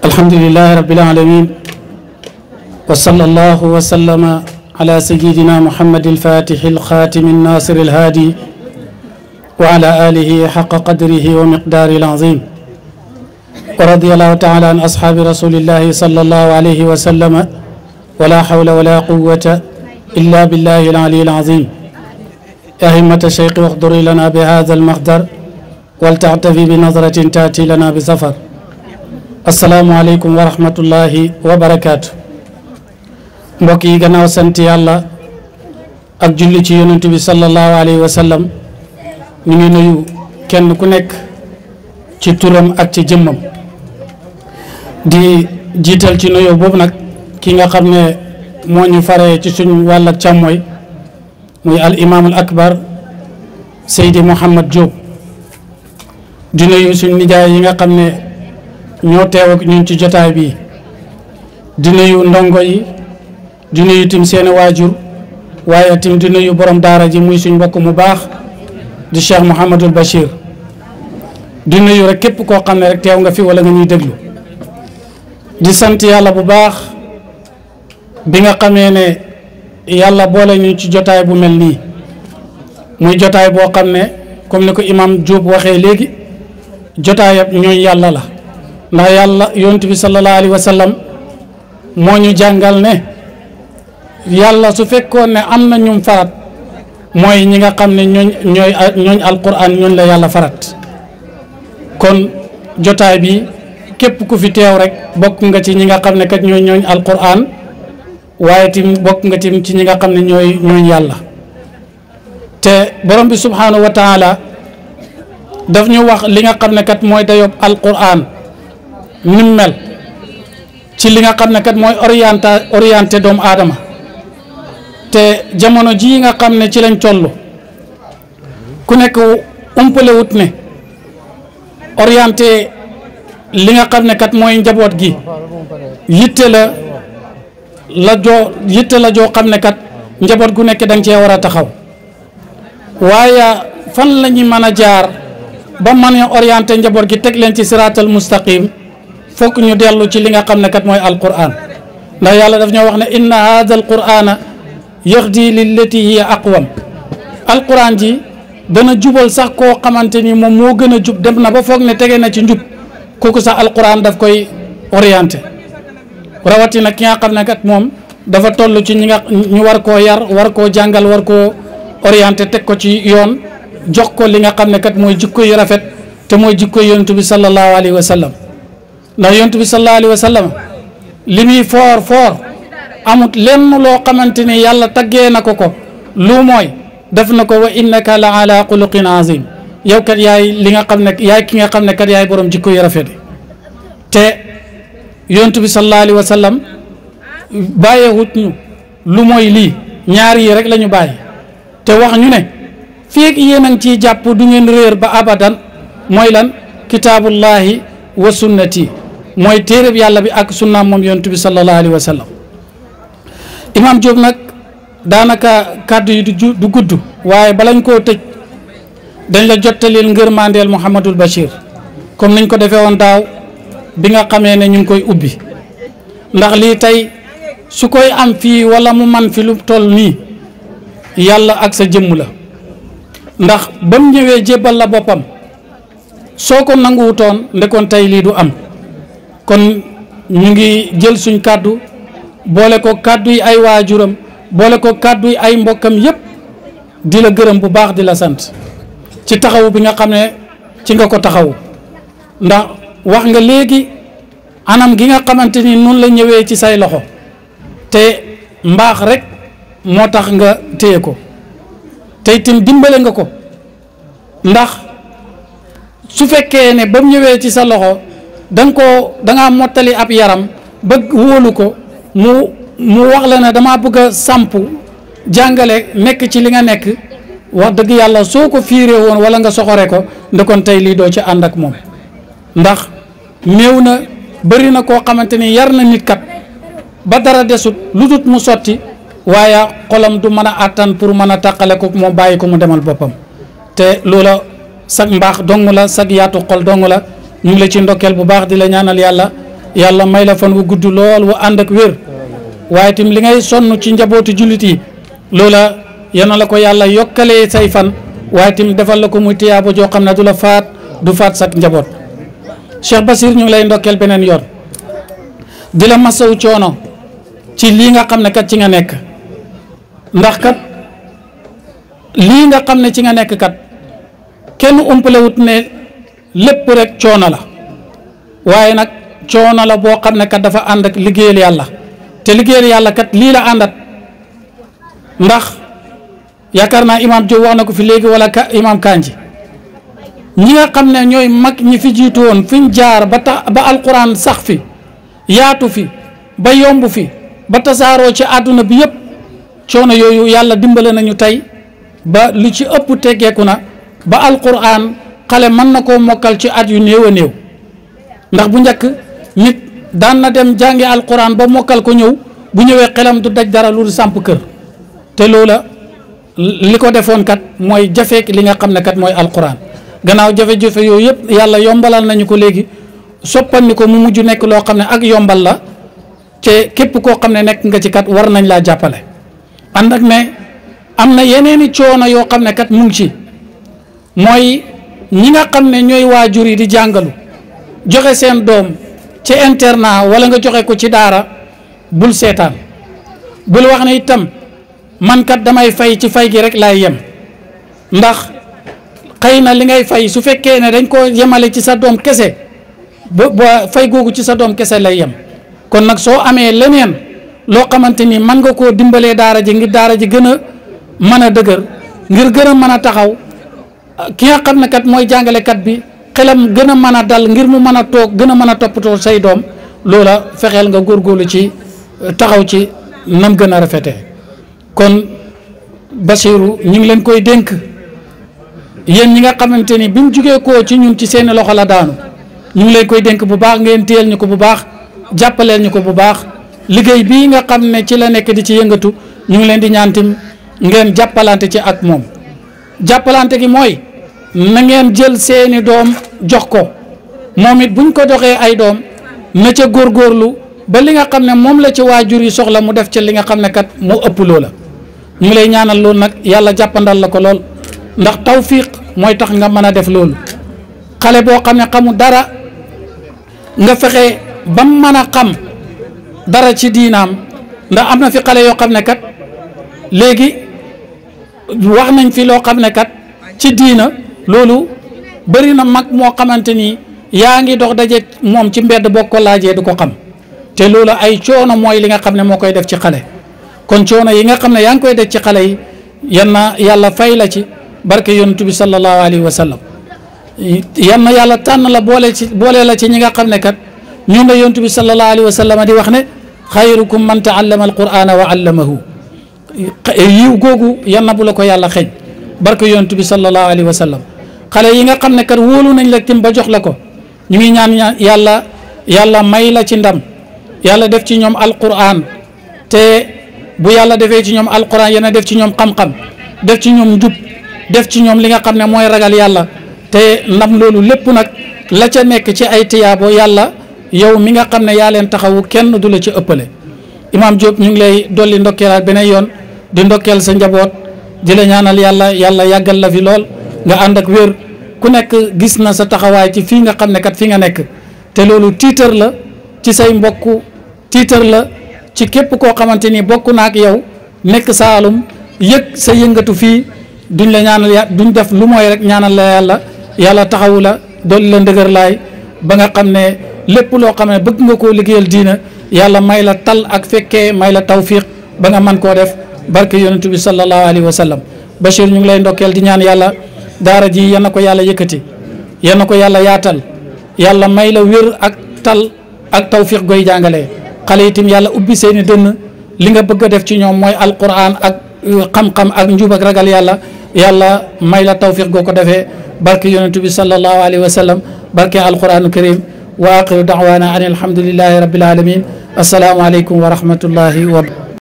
الحمد لله رب العالمين وصلى الله وسلم على سيدنا محمد الفاتح الخاتم الناصر الهادي وعلى آله حق قدره ومقدار العظيم ورضي الله تعالى عن أصحاب رسول الله صلى الله عليه وسلم ولا حول ولا قوة إلا بالله العلي العظيم يا همة الشيخ واحضري لنا بهذا المقدر ولتعتفي بنظرة تأتي لنا بسفر السلام عليكم ورحمة الله وبركاته mbokk yi gannaaw sant yàlla ak julli ci yonent bi sallallahu alayhi wa sallam ñu ngi nuyu kenn ku nekk ci turam ak ci jëmmam di jiital ci nuyoo boobu nag ki nga xam ne moo ñu faree ci suñu wàll ak càmmooy muy al imaamul akbar Seydi Mouhamed Diop di nuyu suñu nijaay yi nga xam ne ñoo teew ak ñun ci jotaay bi di nuyu ndongo yi di nuyu tim seeni waajur waaye tim di nuyu borom daara ji muy suñ mbokk mu baax di Cheikh Mouhamadul Bachir di nuyu rek képp koo xam ne rek teew nga fi wala nga ñuy déglu di sant yàlla bu baax bi nga xamee ne yàlla boole ñu ci jotaay bu mel nii muy jotaay boo xam ne comme ni ko imam Diop waxee léegi jotaayab ñooñ yàlla la ndax yàlla yonent bi sallallahu alayhi wa sallam moo ñu jàngal ne yàlla su fekkoon ne am na ñum farat mooy ñi nga xam ne ñooñ alquran ñooñ la yàlla farat kon jotaay bi képp ku fi teew rek bokk nga ci ñi nga xam ne kat ñooñ alquran waaye tim bokk nga tim ci ñi nga xam ne ñooñ yàlla te borom bi subhanahu wa taala daf ñu wax li nga xam ne kat mooy dayob alquran nim mel ci li nga xam ne kat mooy orienté doomu aadama te jamono ji nga xam ne ci lañ toll ku nekk umpalewut ne orienté li nga xam ne kat mooy njaboot gi yitte la joo xam ne kat njaboot gu nekk da nga cee war a taxaw waaye fan la ñu mën a jaar ba mën a orienté njaboot gi teg leen ci siraatal mustaqim fokk ñu dellu ci li nga xam ne kat mooy alquran ndax yàlla daf ñoo wax ne inna hadha alqurana yahdi lillati hiya aqwam alquran ji dana jubal sax koo xamante ni moom moo gën a jub dem na ba foog ne tege na ci njub kooku sax alquran daf koy orienté rawatina ki nga xam ne kat moom dafa toll ci ñu war koo yar war koo jàngal war koo orienté teg ko ci yoon jox ko li nga xam ne kat mooy jikko yu rafet te mooy jikko yonent bi sallallahu alayhi wa sallam ndax yonent bi sallallahu alayhi wa sallam li muy foor amut lenn loo xamante ni yàlla taggee na ko lu mooy def na ko wa innaka la ala xuluqin azim yow kat yaay li nga xam ne yaay ki nga xam ne kat yaay borom jikko yu rafet te yonent bi sallallahu alayhi wa sallam bàyyeewut ñu lu mooy lii ñaar yi rek la ñu bàyyi te wax ñu ne feeg yéen a ngi ciy jàpp du ngeen réer ba abadan mooy lan kitaabullahi wa sunnati mooy téereb yàlla bi ak sunnaam moom yonent bi sallallahu alayhi wa sallam imam Diop nag daanaka kàddu yi du gudd waaye balañ koo tëj dañ la jottalil ngërmandeel Mouhamadul Bachir comme niñ ko defee woon daaw bi nga xamee ne ñu ngi koy ubbi ndax lii tey su koy am fii wala mu man fi lu toll nii yàlla ak sa jëmm la ndax ba mu ñëwee jébbal la boppam soo ko nanguwutoon ndekoon tey lii du am kon ñu ngi jël suñ kàddu boole ko kàddu yi ay waajuram boole ko kàddu yi ay mbokkam yépp di la gërëm bu baax di la sant ci taxawu bi nga xam ne ci nga ko taxawu ndax wax nga léegi anam gi nga xamante ni noonu la ñëwee ci say loxo te mbaax rek moo tax nga téye ko te itam dimbale nga ko ndax su fekkee ne ba mu ñëwee ci sa loxo dangaa mottali ab yaram ba wóolu ko mu wax la ne damaa bëgg a samp jàngale nekk ci li nga nekk wax dëgg yàlla soo ko fiiree woon wala nga soxore ko ndekoon tey lii doo ci ànd ak moom ndax néew na bëri na koo xamante ni yar na nit kat ba dara desut lu dut mu sotti waaye xolam du mën a àttan pour mën a tàqale ko moom bàyyi ko mu demal boppam te loola sag mbaax dong la sag yaatu xol dong la ñu ngi la ci ndokkeel bu baax di la ñaanal yàlla yàlla may la fan wu gudd lool wu ànd ak wér waaye itam li ngay sonn ci njabootu jullit yi loola yana la ko yàlla yokkalee say fan waaye itam defal la ko muy tiyaabo joo xam ne du la faat du faat sak njaboot Cheikh Basir ñu ngi lay ndokkeel beneen yoon di la masawu coono ci lii nga xam ne kat ci nga nekk ndax kat lii nga xam ne ci nga nekk kat kenn umpalewut ne lépp rek coono la waaye nag coono la boo xam ne kat dafa ànd ak liggéeyal yàlla te liggéeyal yàlla kat lii la àndat ndax yaakaar naa imaam Diop wax na ko fi léegi wala imaam Kanji ñi nga xam ne ñooy mag ñi fi jiitu woon fiñ jaar ba alquran sax fi yaatu fi ba yomb fi ba tasaaroo ci àdduna bi yëpp coono yooyu yàlla dimbale nañu tey ba lu ci ëpp teggeeku na ba alquran xale mën na koo mokkal ci at yu néew a néew ndax bu njëkk nit daan na dem jàngi alquran ba mokkal ko ñëw bu ñëwee xelam du daj dara lu samp kër te loola li ko defoon kat mooy jafeek li nga xam ne kat mooy alquran gannaaw jafe-jafe yooyu yëpp yàlla yombalal nañu ko léegi soppal ni ko mu mujj nekk loo xam ne ak yombal la te képp koo xam ne nekk nga ci kat war nañ laa jàppale ànd ak ne am na yeneeni coono yoo xam ne kat mu ngi ci mooy ñi nga xam ne ñooy waajur yi di jàngalu joxe seen doom ci internat wala nga joxe ko ci daara bul seetaan bul wax ne itam man kat damay fay ci fay gi rek laay yem ndax xëy na li ngay fay su fekkee ne dañ ko yemale ci sa doom kese ba fay googu ci sa doom kese lay yem kon nag soo amee leneen loo xamante ni mën nga koo dimbalee daara ji ngir daara ji gën a mën a dëgër ngir gën a mën a taxaw ki nga xam ne kat mooy jàngalekat bi xelam gën a mën a dal ngir mu mën a toog gën a mën a toppatoo say doom loola fexeel nga góorgóorlu ci taxaw ci nam gën a rafetee kon Basiru ñu ngi leen koy dénk yéen ñi nga xamante ni bi mu jugee koo ci ñun ci seeni loxo la daanu ñu ngi leen koy dénk bu baax ngeen téyel ñu ko bu baax jàppaleel ñu ko bu baax liggéey bii nga xam ne ci la nekk di ci yëngatu ñu ngi leen di ñaantim ngeen jàppalante ci ak moom jàppalante gi mooy na ngeen jël seeni doom jox ko moom it buñ ko joxee ay doom na ca góorgóorlu ba li nga xam ne moom la ci waajur yi soxla mu def ca li nga xam ne kat mu ëpp loola ñu ngi lay ñaanal loolu nag yàlla jàppandal la ko lool ndax tawfiq mooy tax nga mën a def loolu xale boo xam ne xamul dara nga fexe ba mu mën a xam dara ci diinaam ndax am na fi xale yoo xam ne kat léegi wax nañ fi loo xam ne kat ci diina loolu bëri na mag moo xamante ni yaa ngi dox daje moom ci mbedd boo ko laajee du ko xam te loolu ay coono mooy li nga xam ne moo koy def ci xale kon coono yi nga xam ne yaa ngi koy def ci xale yi yan na yàlla fay la ci barke yonent bi sallallahu alayhi wa sallam yan na yàlla tànn la boole la ci ñi nga xam ne kat ñoom la yonent bi sallallahu alayhi wa sallam di wax ne xayrukum man taallama alqur'ana wa allamahu yiw googu yan na bu la ko yàlla xeeñ barke yonent bi sallallahu alayhi wa sallam xale yi nga xam ne kat wóolu nañ la tim ba jox la ko ñu ngi ñaan yàlla may la ci ndam yàlla def ci ñoom alquran te bu yàlla defee ci ñoom alquran yéen a def ci ñoom xam-xam def ci ñoom njub def ci ñoom li nga xam ne mooy ragal yàlla te ndam loolu lépp nag la ca nekk ci ay tiyaabo yàlla yow mi nga xam ne yaa leen taxawu kenn du la ci ëppale Imam Diop ñu ngi lay dolli ndokkeelaat beneen yoon di ndokkeel sa njaboot di la ñaanal yàlla yàggal la fi lool nga ànd ak wér ku nekk gis na sa taxawaay ci fii nga xam ne kat fi nga nekk te loolu tiitar la ci say mbokk tiitar la ci képp koo xamante ni bokk na ak yow nekk Saalum yëg sa yëngatu fii duñ la ñaanal duñ def lu mooy rek ñaanal la yàlla taxawu la dolli la ndëgër laay ba nga xam ne lépp loo xam ne bëgg nga koo liggéeyal diina yàlla may la tal ak fekkee may la tawfiq ba nga man koo def barke yonent bi sallallahu alayhi wa sallam Bachir ñu ngi lay ndokkeel di ñaan yàlla daara ji yal na ko yàlla yëkkati yal na ko yàlla yaatal yàlla may la wér ak tal ak tawfiq goy jàngalee xale itam yàlla ubbi seeni dënn li nga bëgg a def ci ñoom mooy alquran ak xam-xam ak njub ak ragal yàlla may la tawfiq goo ko defee barke yonent bi sallallahu alayhi wa sallam barke alquranu karim wa axiru da'wana an alhamdulillahi rabbil alamin assalaamu aleykum wa rahmatullahi wa